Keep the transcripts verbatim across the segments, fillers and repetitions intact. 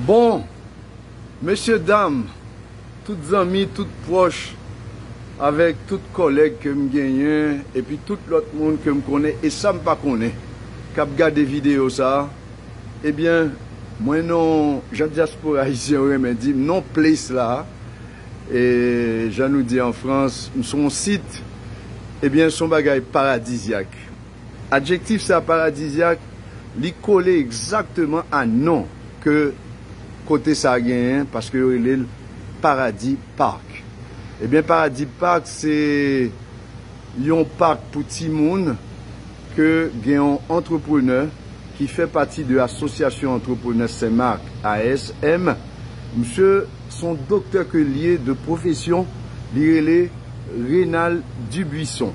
Bon, mesye dam, tout zanmi, tout pwòch, avèk tout kòlèg ke m genyen, epi tout lòt moun ke m konnen, e sa m pa konnen, k ap gade videyo sa a, ebyen, mwen non, jan dyaspora ayisyen yo renmen di m, non place la a, e jan nou di an Frans, m se yon sit, ebyen, se yon bagay paradizyak. Adjektif sa, paradizyak, li kole egzakteman a non ke kote sa genyen, paske yo rele l Paradis Park. Ebyen, Paradis Park se yon pak pou timoun ke gen yon antreprenè ki fè pati de Asosyasyon Antreprenè Senmak, A S M. Misye se yon doktè ke l ye de pwofesyon, li rele Renald Dubuisson.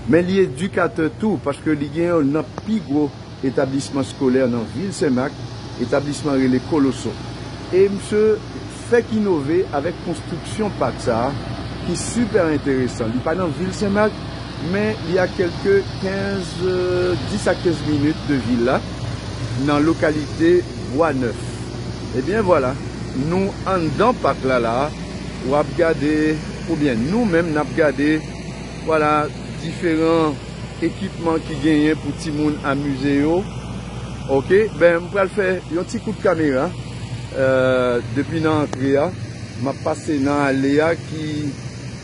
Men li edikatè tou, paske li gen youn nan pi gwo etablisman eskolè nan vil Senmak, etablisman rele Koloso. E misye fèk inove avèk konstriksyon pak sa a, ki sipè enteresan. Li pa nan vil Senmak, men li a kèlke kenz, euh, dis a kenz minit de vil la, nan lokalite Bwa Nèf. Ebyen, vwala, nou anndan pak la, la, w ap gade, oubyen nou menm, n ap gade, vwala, diferan ekipman ki genyen pou timoun amize yo. Oke, ben, m pral fè yon ti kout kamera, euh, depi nan antre a. M ap pase nan ale a ki,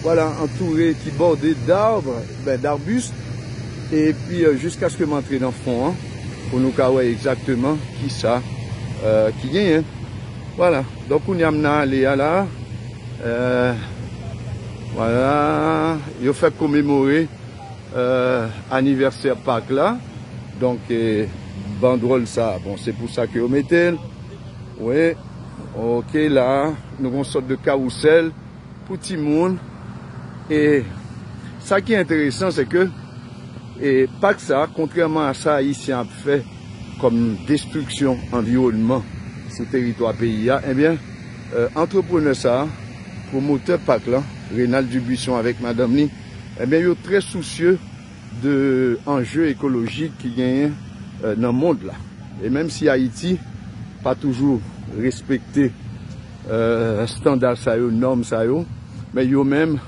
vwala, antoure, ki bòde d'arbre, ben, d'arbustes. Epi, euh, jiskaske m antre nan fon an, pou nou ka wè egzakteman kisa, euh, ki genyen. Vwala. Donk, kounye a m nan ale a la. Euh, vwala. Yo fè komemore, euh, anivèsè pak la. Donk, eh, bandwòl sa, bon, se pou sa ke yo mete l. Wi. Oke, la, nou gen yon sòt de kawousèl pou timoun. E sa ki enteresan, se ke, e pak sa, kontrèman a sa Ayisyen ap fè kòm destriksyon anviwònman sou teritwa peyi a, ebyen, euh, antreprenè sa, pwomotè pak la, Renald Dubuisson avèk madanm li, ebyen, yo trè sousye de anje ekolojik ki genyen, euh, nan mond la. E menm si Ayiti pa toujou respekte, euh, estanda sa yo, nòm sa yo, men yo menm,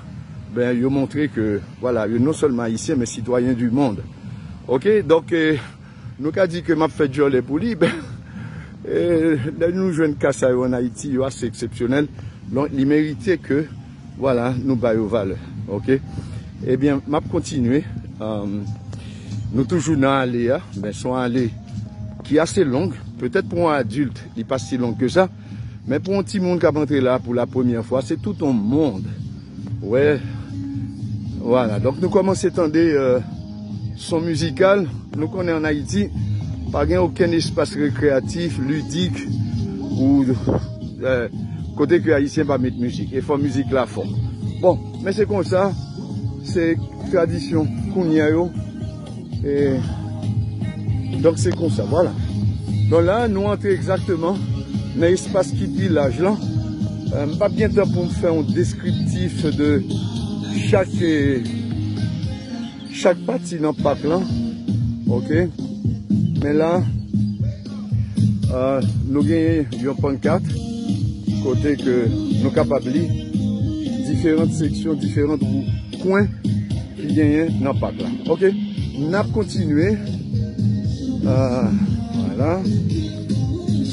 ben, yo montre ke, vwala, yo non sèlman Ayisyen, men sitwayen di mond. Oke, donk, eh, nou ka di ke m ap fè djòlè pou li, ben, eh, lè nou jwenn ka sa yo ann Ayiti, yo ase eksepsyonèl. Donk, li merite ke, vwala, nou ba yo valè. Oke? Ebyen, m ap kontinye. Um, nou toujou nan ale a. Ben, se yon ale ki ase long. Petèt pou yon adilt, li pa si long ke sa. Men pou yon timoun k ap antre la pou la premyè fwa, se tout yon mond. Wè. Vwala. Donk, nou kòmanse tande, euh, son mizikal. Nou konnen ann Ayiti, pa gen okenn espas rekreyatif, lidik, ou, euh, kote ke Ayisyen pa met mizik. E fò mizik la fò. Bon, men se konsa, se tradisyon kounye a yo. E, donk, se konsa, vwala. Donk, la, nou antre egzakteman nan espas ki pi laj lan. Euh, m p ap gen tan pou m fè yon deskriptif de chak, eh, chak pati nan pak lan. Oke? Men la, euh, nou gen yon pankat kote ke nou kapab li diferan seksyon, diferan kwen ki genyen nan pak la. Oke? N ap kontinye. Euh, vwala.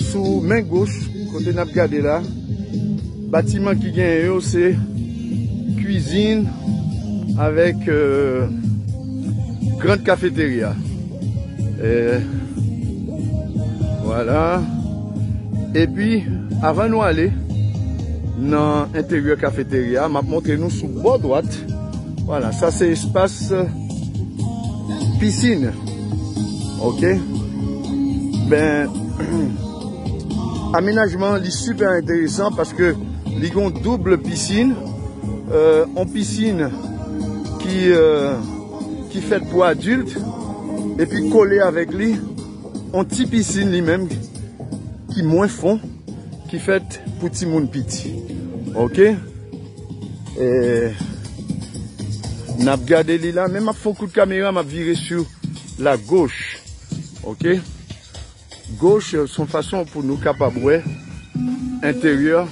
Sou men goch, kote n ap gade la, batiman ki genyen yo se kwizin avèk, euh, grand cafeteria. E, vwala. Epi, avan nou ale nan enteryè kafeterya, m ap montre nou sou bò dwat. Vwala, sa se espas, euh, pisin. Oke? Ben, amenajman an, li sipè enteresan paske li gen yon doub pisin, euh, yon pisin ki, euh, ki fèt pou adilt, epi kole avèk li, yon ti pisin li menm ki mwen fon, ki fèt pou timoun piti. Oke? E, n ap gade li la, men m ap fè yon kout kamera, m ap vire sou la goch. Oke? Goch, se yon fason pou nou kapab wè enteryè,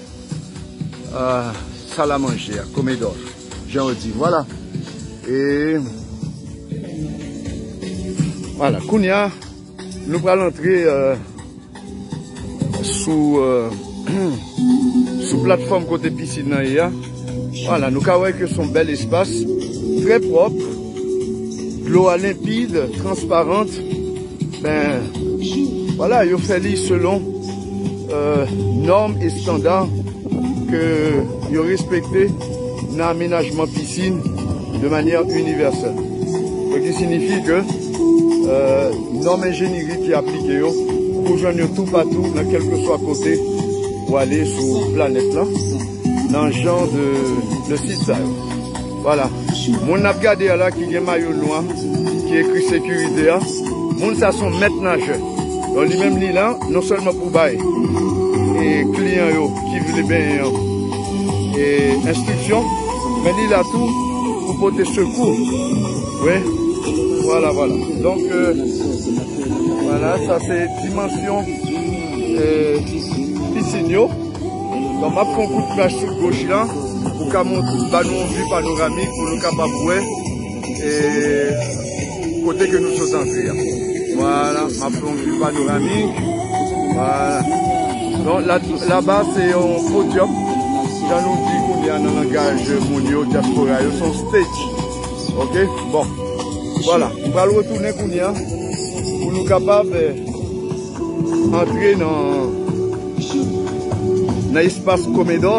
euh, sal a manje a, komedò, jan yo di, vwala. E vwala, kounye a, nou pral antre, euh, sou, euh, sou platfòm kote pisin nan ye a. Vwala, nou ka wè ke se yon bèl espas, trè pwòp, dlo a lenpid, transparant. Ben, vwala, yo fè li selon, euh, nòm estanda ke yo respekte nan amenajman pisin de manyè inivèsèl. Donk, ki siyifi ke, euh, nòm enjenyeri ki aplike yo, ou jwenn yo toupatou, nan kèlkeswa kote ou ale sou planèt lan, nan jan de, de sit sa yo. Vwala. Moun n ap gade a la ki gen mayo nwa, ki ekri sekirite a, moun sa se yon mèt najè. Donk, li menm li la, non sèlman pou bay e kliyan yo ki vle benyen an e enstriksyon, men li la tou pou pote sekou. Wi. Vwala, vwala. Donk, euh, vwala, sa se dimansyon, euh, pisin yo. Donk, m ap fè yon kout flach sou goch la pou ka mont-, ba nou yon vi panoramik pou nou kapab wè, e, kote ke nou sot antre a. Vwala, m ap fè yon vi panoramik. Vwala. Donk, la, laba, se yon podyòm. Jan nou di kounye a nan langaj moun yo, dyaspora yo, se yon stage. Oke? Bon. Vwala. M pral retounen kounye a pou nou kapab, eh, antre nan, nan espas komedò,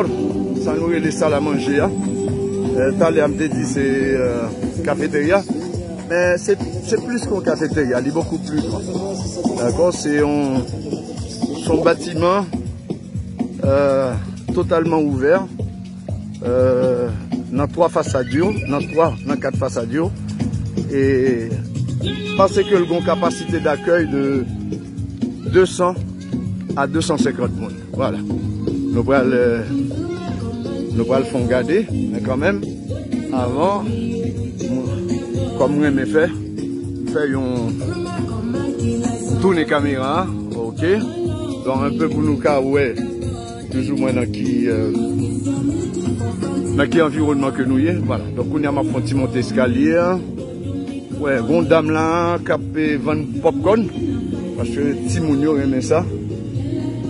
sa nou rele sal a manje a. Eh, talè a m te di se, eh, kafeterya. Men se, se plis ke yon kafeterya, li bokou pli gran. Dakò? Se yon, se yon batiman, euh, totalman ouvè, euh, nan twa fasad yo, nan twa, nan kat fasad yo. E paske l gen yon kapasite dakèy de de san a de san senkant moun. Vwala. Nou pral, euh, nou pral fè yon gade, men kanmenm, avan, m-, kòm m renmen fè, fè yon tounen kamera a, oke? Donk, enpe pou nou ka wè plizoumwen nan ki, euh, nan ki anviwònman ke nou ye. Vwala. Donk, kounye a, m ap fè yon ti monte eskalye a. Wè, gon dam la k ap, eh, vann popcorn, paske timoun yo renmen sa.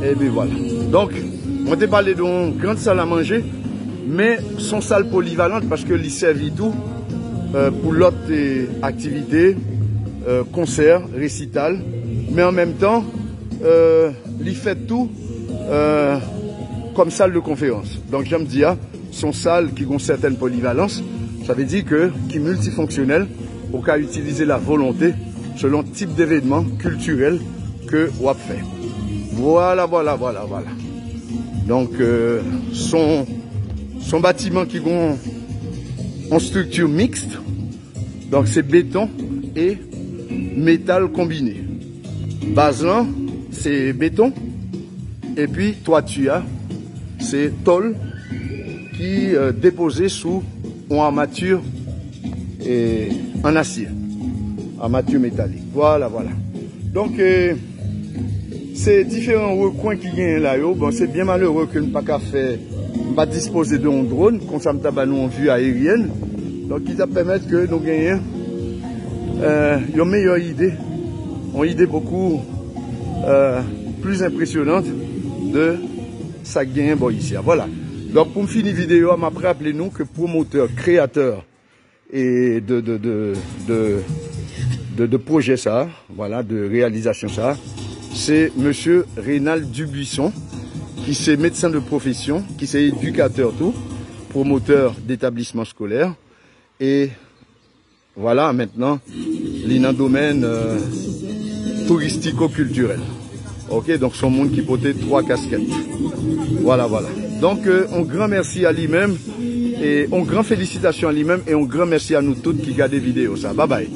Ebyen, vwala. Donk, mwen te pale de yon gran sal a manje, men se yon sal polivalant paske li sèvi tou, eh, pou lòt, eh, aktivite, eh, konsè, resital, men an menm tan, eh, li fèt tou, eh, kòm sal de konferans. Donk, jan m di a, se yon sal ki gen yon sètèn polivalans, sa vle di ke ki miltifonksyonèl, ou ka itilize l a volonte selon tip devenman kiltirèl ke w ap fè. Vwala, vwala, vwala, vwala. Donk, eh, se yon, se yon batiman ki gen yon estrikti miks, donk se beton e metal konbine. Baz lan, se beton, epi twati a, se tòl ki, eh, depoze sou yon amati, eh, an asye. Amati metalik. Vwala, vwala. Donk, eh, se diferan rekwen ki genyen la yo. Bon, se byen malere ke n pa ka fè, m pa dispoze de yon dwòn, konsa m ta ba nou yon vi ayeryèn. Donk, ki t ap pèmèt ke nou genyen, eh, yon meyè ide, yon ide bokou, eh, pli enpresyonant de sa k genyen bò isi a. Vwala. Donk, pou m fini videyo a, m ap raple nou ke pwomotè, kreyatè e de, de, de, de, de, de pwojè sa a, vwala, de reyalizasyon sa a, se mesye Rénald Dubuisson, ki se medsen de pwofesyon, ki se edikatè tou, pwomotè detablisman eskolè, e vwala, mentnan, li nan domèn, euh, touristiko-kiltirèl. Oke, donk se yon moun ki pote twa kaskèt. Vwala, vwala. Donk, euh, yon gran mèsi a li menm, e yon gran felisitasyon a li menm, e yon gran mèsi a nou tout ki gade videyo sa. Babay.